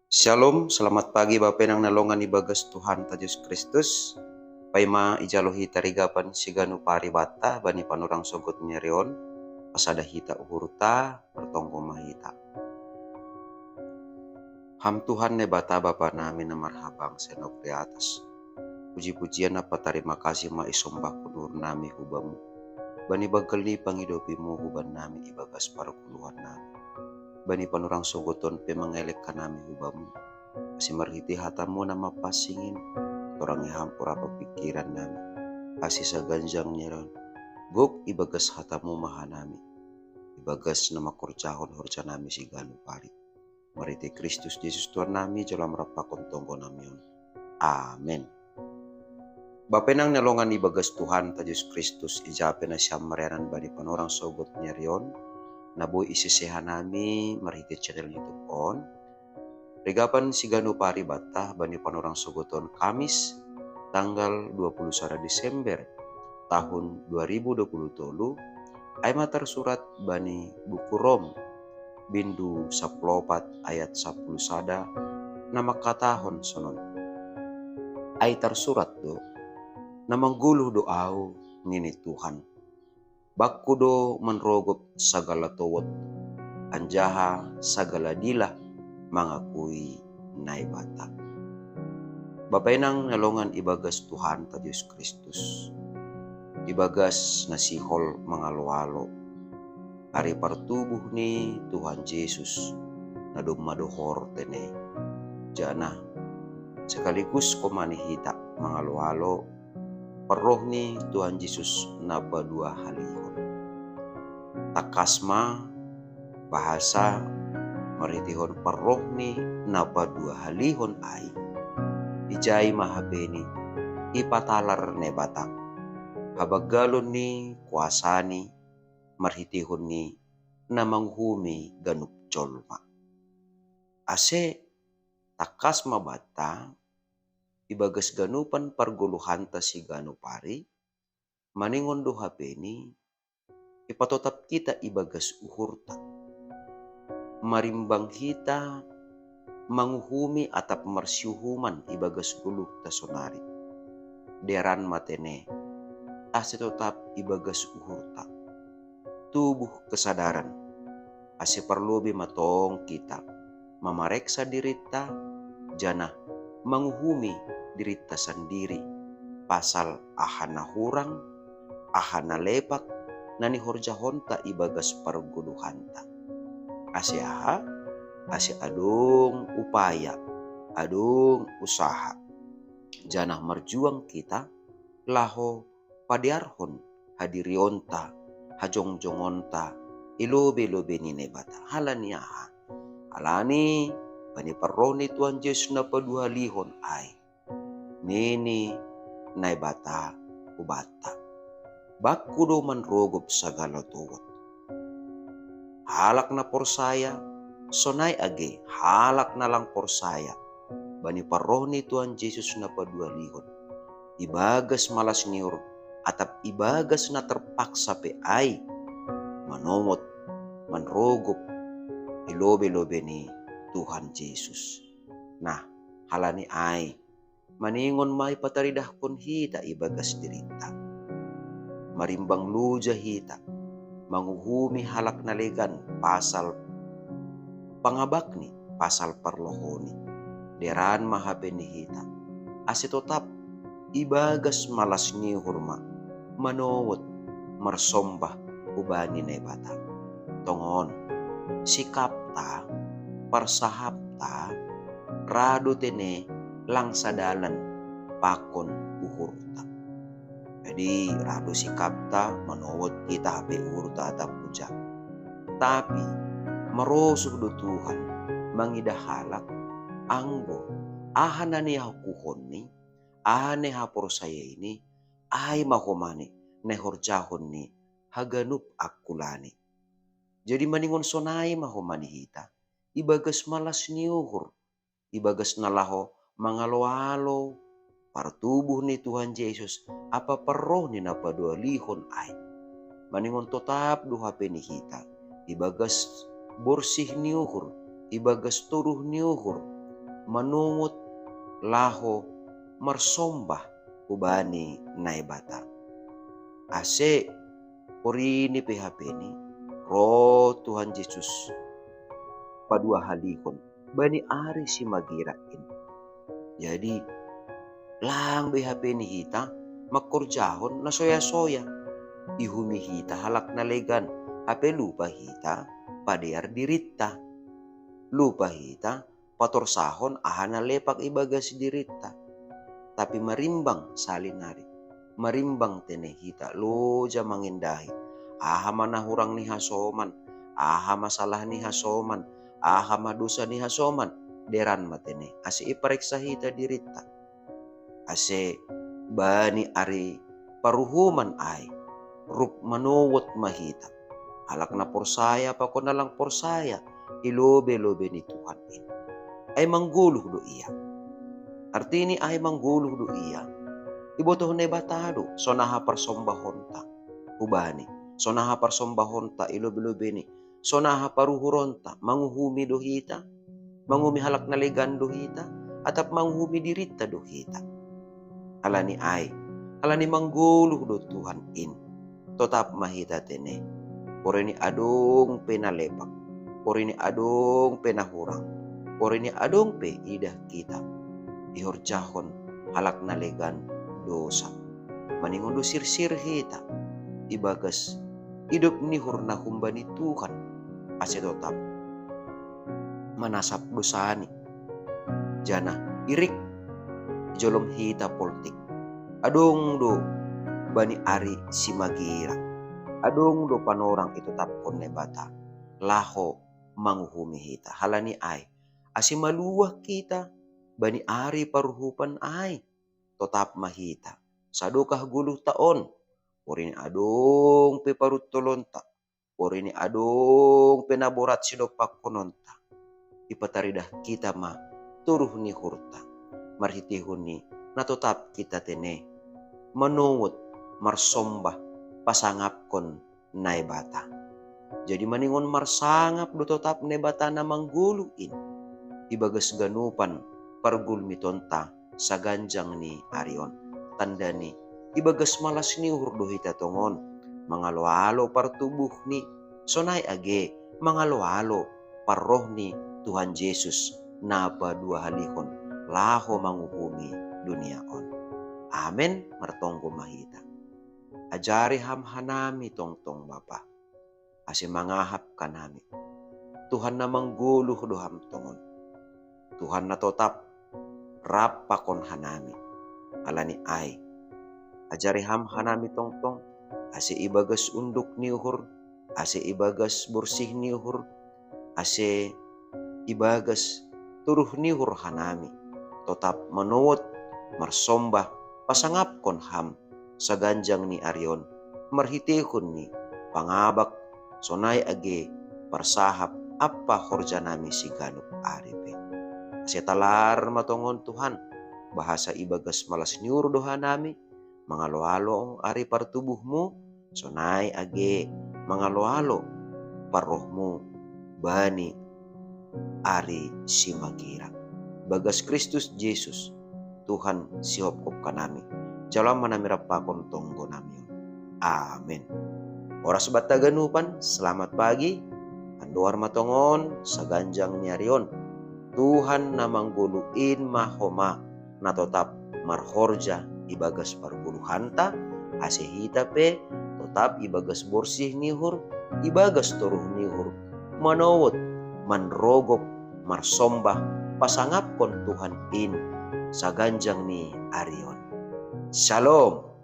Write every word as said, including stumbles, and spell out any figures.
Shalom, selamat pagi Bapenang na longan ibagas Tuhan ta Jesus Kristus. Paima ijalo hita rigapan siganu pari bata bani panorang sogot ni rion, pasada hita uhurta, bertonggo mahita. Ham Tuhan ne bata Bapa nami na marhabang senok di atas. Puji-pujian apa tarima kasih ma isombah kunur nami hubamu. Bani bagal ni pangidopimu huban nami ibagas parguluhan nami. Bani panorang sogoton pe mangelek kanami hubamu. Asi marhiti hatamu na mapasingin, torangi hampur apa pikiran nami. Asi saganjang nyeron, gok ibagas hatamu maha nami. Ibagas na makorjahon horja nami siganu pari. Marhiti Kristus Jesus Tuhan nami, jolam rapakon tonggo nami on. Amen. Bapenang na longan ibagas Tuhan ta Jesus Kristus, ijape na siam marianan bani panorang sogot ni rion, na boi iseseha nami marhiti channel YouTube on. Rigapan siganu pari bata bani panorang sogoton Kamis, tanggal dua puluh sada Desember, tahun dua ribu dua puluh tolu, ai ma tarsurat bani buku Rom, bindu saplopat ayat sapuluh sada, na mangkatahon sonon. Ai tarsurat do, na manggoluh do au, nini Tuhan. Bakku do manrogop sagala towot, anjaha sagala dila mangakui Naibata. Bapenang na longan ibagas Tuhan ta Jesus Kristus. Ibagas na sihol mangalo-alo. Ari partubuh ni Tuhan Jesus, na domma dohor tene. Janah, sekaligus komani hita mangalo-alo, parroh ni Tuhan Jesus na paduahalihon. Tangkas ma, bahasa marhitihon parroh ni na paduahalihon ai. Ijai ma hape ni ipatalar Naibata. Habanggalon ni kuasani marhitihon ni na manguhumi ganup jolma. Ase tangkas ma banta, ibagas ganupan pargoluhanta siganu pari, maningon do hape ni, ipatotap hita ibagas uhurta. Marimbang hita manguhumi atap marsiuhuman ibagas goluhta sonari. Dearan ma tene, ase totap ibagas uhurta. Tubuh kesadaran, ase parlobei ma tong hita mamareksa dirinta, janah manguhumi dirinta sandiri, pasal aha na hurang, aha na lepak, na nihorjahonta ibagas pargoluhanta. Ase aha? Ase adong upaya, adong usaha. Janah marjuang hita, laho padearhon hadirionta, hajongjongonta, i lobei-lobei ni Naibata. Halani aha? Halani bani parroh ni Tuhan Jesus na paduahalihon ai. Nini Naibata hubanta. Bakku do manrogop sagala towot. Halak na porsaya, sonai age halak na lang porsaya, bani parroh ni Tuhan Jesus na paduahalihon. Ibagas malas ni uhur, atap ibagas na terpaksa pe ai, manomot, manrogop, i lobei-lobei ni Tuhan Jesus. Nah, halani ai, maningon ma ipataridahkon hita ibagas dirinta. Marimbang loja hita, manguhumi halak na legan pasal pangabakni, pasal parlohoni. Dearan ma hape ni hita. Ase totap, ibagas malas ni uhur ma, manomot, marsombah hubani Naibata. Tongon, sikapta, parsahapta, ra do tene lang sadalan pakon uhurta. Jadi, ra do sikapta manomot hita hape uhurta atap huja. Tapi, marosuh do Tuhan mangidah halak, anggo aha na niakuhonni, aha na ihaporsayaini, ai ma homani na ihorjahon ni haganup angkulani. Jadi maningon sonai ma homani hita, ibagas malas ni uhur, ibagas na laho mangalo-alo partubuh ni Tuhan Jesus, apa parroh ni na paduahalihon ai. Maningon totap do hape ni hita, ibagas borsih ni uhur, ibagas toruh ni uhur, manungut laho marsombah hubani Naibata. Ase porini pe hapeni ro Tuhan Jesus paduahalihon bani ari simagira in. Jadi lang be hapeni hita mangkorjahon na soya-soya. Ihumi hita halak na legan, hape lupa hita padear diritta. Lupa hita patorsahon aha na lepak ibagas diritta. Tapi marimbang sali nari, marimbang tene hita loja mangindahi aha ma na hurang ni hasoman, aha ma salah ni hasoman, aha ma dosa ni hasoman. Deran ma tene ase ipareksa hita diritta, ase bani ari paruhuman ai rup manowot ma hita, halak na porsaya pakon na lang porsaya i lobei-lobei ni Tuhan in. Ai manggoluh do ia. Artini ai manggoluh do ia, ibotoh Naibata do sonaha parsombahonta hubani, sonaha parsombahonta i lobei-lobei ni, sonaha paruhuronta, manguhumi do hita, manguhumi halak na legan do hita, atap manguhumi diritta do hita. Halani ai, halani manggoluh do Tuhan in, totap ma hita tene, porini adong pe na lepak, porini adong pe na hurang, porini adong pe idah hita ihorjahon halak na legan dosa. Maningon do sirsir hita ibagas idop ni uhur na humbani Tuhan, ase totap manasap dosani, janah irik jolom hita poltik. Adong do bani ari simagira, adong do panorang itotapkon Naibata laho manguhumi hita. Halani ai, ase maluah hita bani ari paruhupan ai, totap ma hita sadokah goluhta on, porini adong pe paruntolonta, porini adong pe na borat sidompakhononta, ipataridah hita ma toruh ni uhurta marhiteihon ni na totap hita tene manowot, marsombah, pasangapkon Naibata. Jadi maningon marsangap do totap Naibata na manggoluh in ibagas ganupan pargulmitonta saganjang ni ari on. Tandani, ibagas malas ni uhur do hita tongon mangalo-alo partubuhni, sonai age mangalo-alo parroh ni Tuhan Jesus na paduahalihon laho manguhumi dunia on. Amen. Martonggo ma hita. Ajari Ham hanami tongtong, Bapa, ase mangahap hanami. Tuhan na manggoluh do Ham tongon. Tuhan na totap rap pakon hanami. Halani ai, ajari Ham hanami tongtong, ase ibagas unduk ni uhur, ase ibagas borsih ni uhur, ase ibagas toruh ni uhur hanami totap manowot, marsombah, pasangapkon Ham saganjang ni ari on marhiteihon ni pangabak, sonai age parsahap ampa horjanami siganup ari pe. Ase talar ma tongon, Tuhan, bahasa ibagas malas ni uhur do hanami mangalo-alo ari partubuhmu, sonai age mangalo-alo parrohmu bani ari simagira. Bagas Kristus Jesus, Tuhan sihopkop hanami. Jalo ma hanami rap pakon tonggonami on. Amen. Horas banta ganupan, selamat pagi. Andohar ma tongon saganjang ni ari on, Tuhan na manggoluh in ma homa na totap marhorja ibagas pargoluhanta, ase hita pe totap ibagas borsih ni uhur, ibagas toruh ni uhur, manowot, manrogop, marsombah, pasangapkon Tuhan in saganjang ni ari on. Shalom.